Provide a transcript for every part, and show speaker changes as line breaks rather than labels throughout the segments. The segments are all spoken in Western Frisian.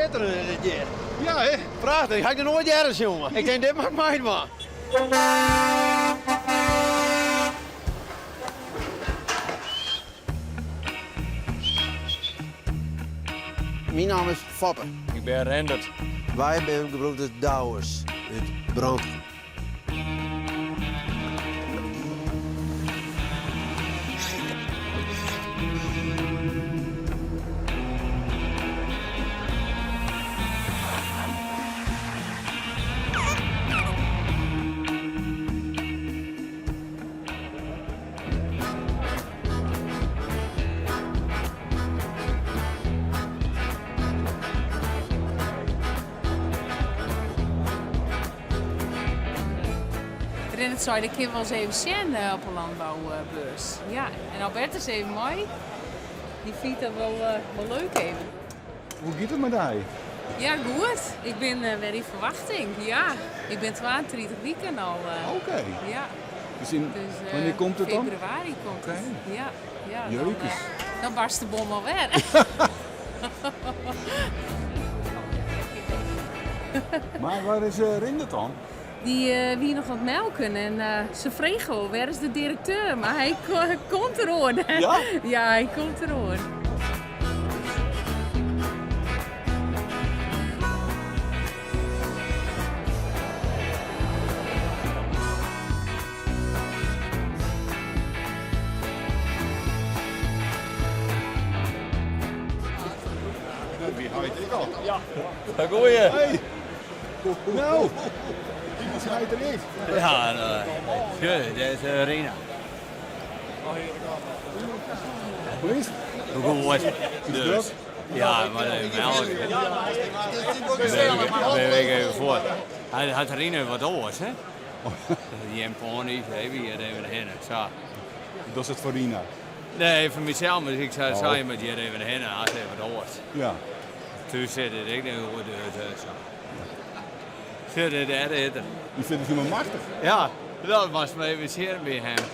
Skitterend is it hjir.
Ja, hè?
Prachtich, ha ik noch noait earder sjoen. Ik tink, dit moat ik meidwaan. Myn namme is Foppe.
Ik bin Rendert.
Wy binne gebroeders Douwes út Brantgum.
Rendert sei, ik kin wolris even sjen op 'e landbouwbeurs. Ja, en Albert is even mei. Dy fynt dat wol, wol leuk even.
Hoe giet it mei dy?
Ja, goed. Ik bin wer yn ferwachting. Ja, ik bin 32 wiken al.
Oké.
Ja.
Dus in,
Dus,
wannear komt it dan?
Februari komt it. Ja, ja, dan,
Jeukes.
dan barst de bom alwer.
Mar wêr is Rendert dan?
Dy wie noch oan it melken en se frege al, wêr is de direkteur? Mar hy komt deroan.
Ja?
Ja, hy komt deroan.
Wie heit ek al?
Ja. Goeie.
Hey. Nou, die heit der ek.
Ja, no, dit is Rina.
Hoe is it?
Goed. Dus. Ja, mar melk. Dêr bin ik even foar. Hy hat Rina wat oars, hè? Gjin pony's, hè, wy hjir even hinne, sa.
Dat is it foar Rina?
Nee, foar mysels, mar ik sei, sa, je moat hjir even hinne, hast even wat oars.
Ja.
Thús sit it ek net goed, dus sa. Sit it dêr is er.
Dy fynt it hielendal machtich.
Ja, dat moatst mar even sjen by him.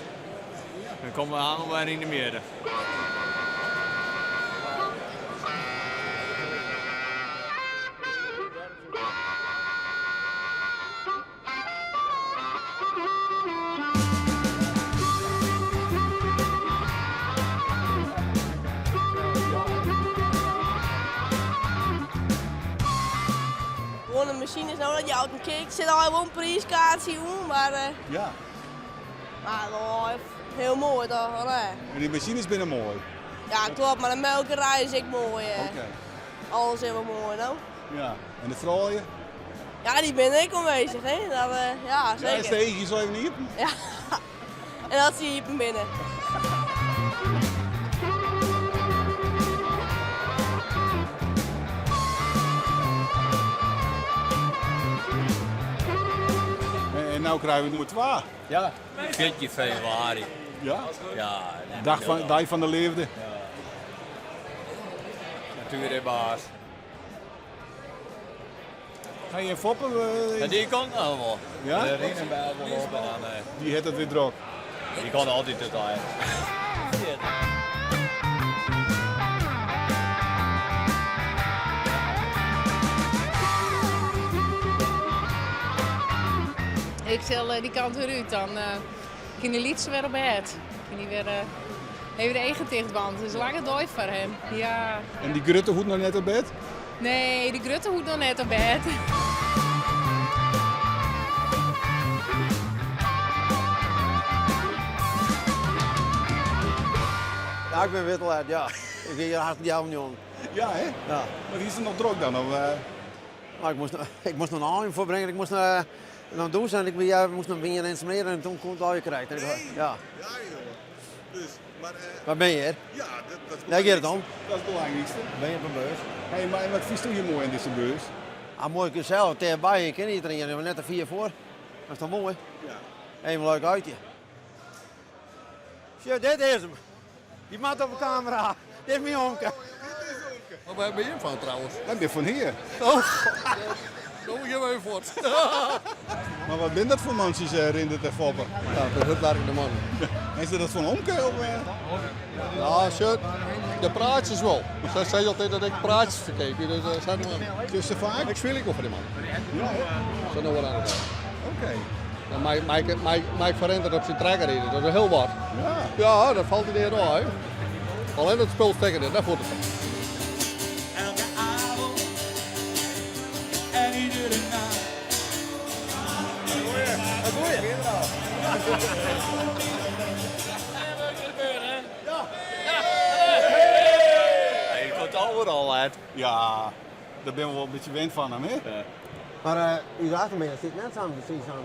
Dan komme we allemaal wer yn de mjitte.
Gewoan de masines no, dat jout in kick. Der sit al wol in priiskaartsje oan, mar
Ja.
mar wol hiel moai toch?
En dy masines binne moai?
Ja, kloppet, mar de melkerij is ek moai.
Oké.
Alles is wol moai no.
Ja, en de froulju?
Ja, dy binne ek oanwêzich, hè. Dat, ja,
Ja, is
seker.
de eachjes al even iepen?
Ja, en dat se iepen binne.
En no krije we nûmer twa.
Ja, 14 februari.
Ja?
Ja.
Dag fan, dei fan de leafde.
Natuer is baas.
Ga je foppen?
Ja, die komt nou wel.
Ja?
De Rine belt wel op en dan...
Die hat it wer drok.
Die komt altyd te tijd.
Ik sil dy kant wer út, dan kin de lytse wer op bêd. Kin hy wer even de eagen ticht dwaan. It is in lange dei foar him. Ja.
En dy grutte hoecht noch net op bêd?
Nee, dy grutte hoecht noch net op bêd.
Ja, ik bin wer te let, ja. Ik wie hjir hast healwei njoggenen.
Ja, hè?
Ja.
Mar is it noch drok dan? Of?
Nou, ik moast noch in ein foarbringe. Ik moast noch dûse en ik wie, moast noch wien en smeren en toen koe it allegear krekt.
Nee.
Ja.
Ja, joh. Dus, mar,
Waar bin je hjir?
Ja, dat, dat is
Dêr giet it om.
Dat is it belangrykste.
Bin je op in beurs?
Hey, mar wat fynsto hjir moai yn dizze beurs?
Ah, moai gesellich, tichtby. Ik kin iderien, mar net te fier foar. Dat is toch moai?
Ja.
Even leuk uitje. Sjoch, dit is him. Dy moat op de kamera. Dit is myn omke.
Mar wêr binne jim fan trouwens?
Wy binne fan hjir.
Oh.
No gean we even fuort. Mar wat binne dat foar mantsjes, Rindert en Foppe?
Ja, dat hurdwerkende mannen.
En is dat foar in omke? Of?
Ja, sjoch, de praatsjes wol. Sy sei altyd dat ik praatsjes ferkeapje, dus uh, sy man.
Sjochst se faak?
Ik spylje ek wol foar dy man.
Ja, hè?
Sa no wat aan
Oké.
Dan mei, mei, mei, mei ik foar Rindert op syn trekker ride, dat is hiel wat.
Ja.
Ja, dat falt net ôf. Allinnich it spul stikken is, dat voelt het.
Elke avond en iedere nacht.
Goeie.
Hij komt overal uit.
Ja, daar ben we wel een beetje wend van hem, hè?
Maar uh, uw achtermiddag zit net samen precies aan.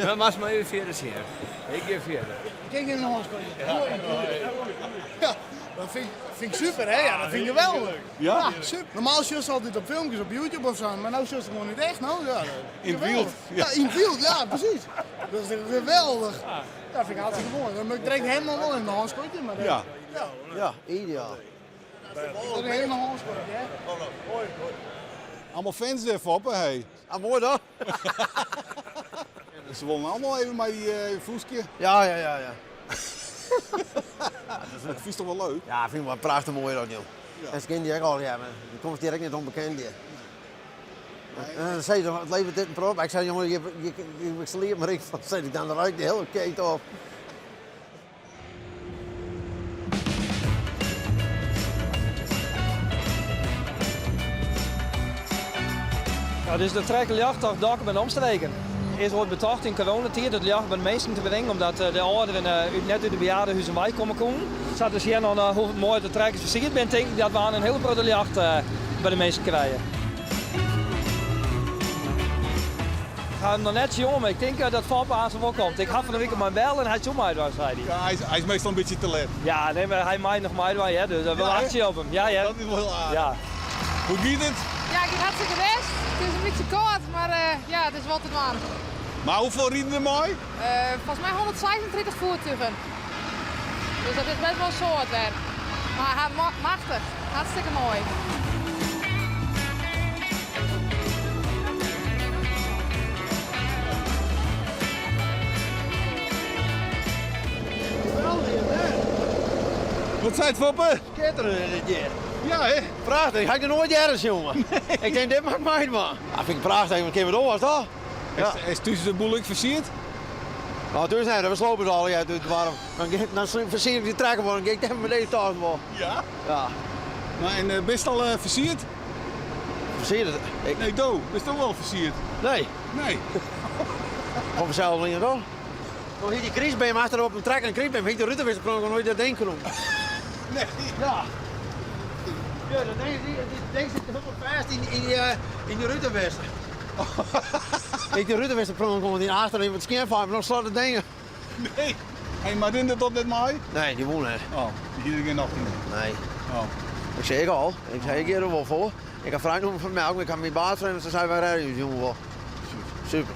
Maar maar maar even verder zien. Ik ga verder.
Kijk in de Ja, dat vind, vind ik super, hè? Ja, dat vind ik geweldig.
Ja?
Ja, super. Normaal zie je ze altijd op filmpjes op YouTube of zo, maar nu zie je ze gewoon niet echt. Nou, ja,
In het
geweldig.
wild.
Ja, in het wild, ja, precies. Dat is echt geweldig. Ja, vind ik hartstikke mooi. Dan moet ik direct helemaal wel in de handskotje, maar dat-
Ja.
ja.
Ja, ideaal.
Dat is helemaal handskotje, hè?
Allemaal fans, Foppe, hey.
Ah, mooi toch?
Ze willen allemaal even met die voeskje.
Ja, ja, ja, ja.
Dat is toch wel leuk?
Ja, vind ik wel prachtig mooi dat, joh. En ze kennen die ook al, ja, maar die komt direct niet onbekend hier. En dan zei ze, het levert dit een prop. Ik zei, jongen, je, ik maar ik. Dan zei ik dan eruit de hele keten op.
Ja, dus de trekker jacht Dokkum en omstreken. Eerst wordt betocht in coronatijd het jacht bij de meesten te brengen, omdat de ouderen net uit de bejaardenhuizen wij komen konden. Zat dus hier nog hoe mooi de trekkers versierd bent, denk ik dat we aan een hele grote jacht bij de meesten krijgen. Ik ga hem nog net zien, maar ik denk dat Foppe aan zijn wel komt. Ik had van de week op mijn bel en hij is mij zei hij.
Ja, hij is meestal een beetje te laat.
Ja, nee, maar hij maakt nog maar hè, dus we
Ja,
wachten
hè?
op hem. Ja, ja.
Dat is wel heel aardig.
Ja.
Hoe gaat het?
Ja, ik heb hartstikke best. Het is een beetje koud, maar ja, het is wel te warm.
Maar hoeveel rieden er mooi?
Volgens mij 136 voertuigen. Dus dat is best wel een soort werk. Maar machtig, hartstikke mooi.
Wat zei het, Foppe?
Schitterend is het hier.
Ja, hè?
Prachtig, had ik er nooit ergens, jongen. Ik denk, dit maakt mij maar. Ja, vind ik prachtig, want ik heb het was toch? Ja.
Is tussen de boel ook versierd?
Nou, toen zijn we slopen ze al, ja, het warm. Dan versier ik die trekker voor en ik denk met deze tas wel.
Ja?
Ja.
Maar en best al versierd?
Versierd? Ik...
Nee, Do, best al wel versierd?
Nee.
Nee.
Op dezelfde manier toch? Dan hier die kriesbeam achterop een trekker en kriesbeam, ik de Rutte kon ik nooit dat ding doen.
Nee.
Ja. Ja, dat ding, die ding zit helemaal vast in die Rutenwester. Ik de Rutenwester kon die achter in het scherm nog slaat het ding.
Nee. Hey, maar in dat net mooi?
Nee, die woont net.
Oh, die hier geen nacht in.
Nee.
Oh.
Ik zei ik al, ik zei ik hier er wel voor. Ik heb vrij noemen van melk, ik had mijn baas en ze zei wij rijden jongen wel. Super.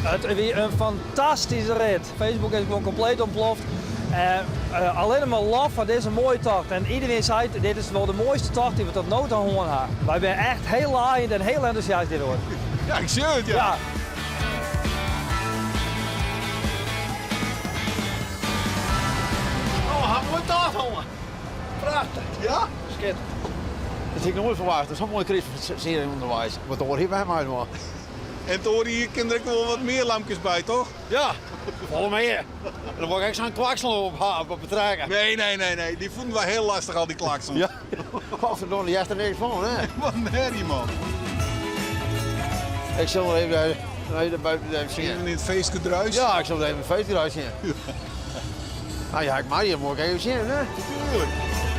Het is een fantastische rit. Facebook is gewoon compleet ontploft. Alleen maar lof van deze mooie tocht. En iedereen zei, dit is wel de mooiste tocht die we tot nu toe gehoord hebben. Wij zijn echt heel laaiend en heel enthousiast hierdoor.
Ja, ik zie het, ja.
Ja.
Oh, hij moet tocht, jongen. Prachtig.
Ja?
Skit. Dat hie ik noait ferwachte. Sa'n moaie krystfersiering ûnderweis. Wat oar hier by my man.
En it oare jier kin der ek wol wat mear lampkes by, toch?
Ja, folle mear. Dan wol ik ek sa'n klakson op ha op de trekker.
Nee, nee, nee, nee. Die fûnen wy hiel lastich, al die klaksons.
Ja. Godverdomme, die hearst der niks fan, hè?
Wat in herrie, man.
Ik sil der even, even buiten even sjen.
Even yn it feestgedruis?
Ja, ik sil even it feestgedruis sjen. Nou ja, ik mei hier, moet ik even sjen, hè?
Tuurlijk.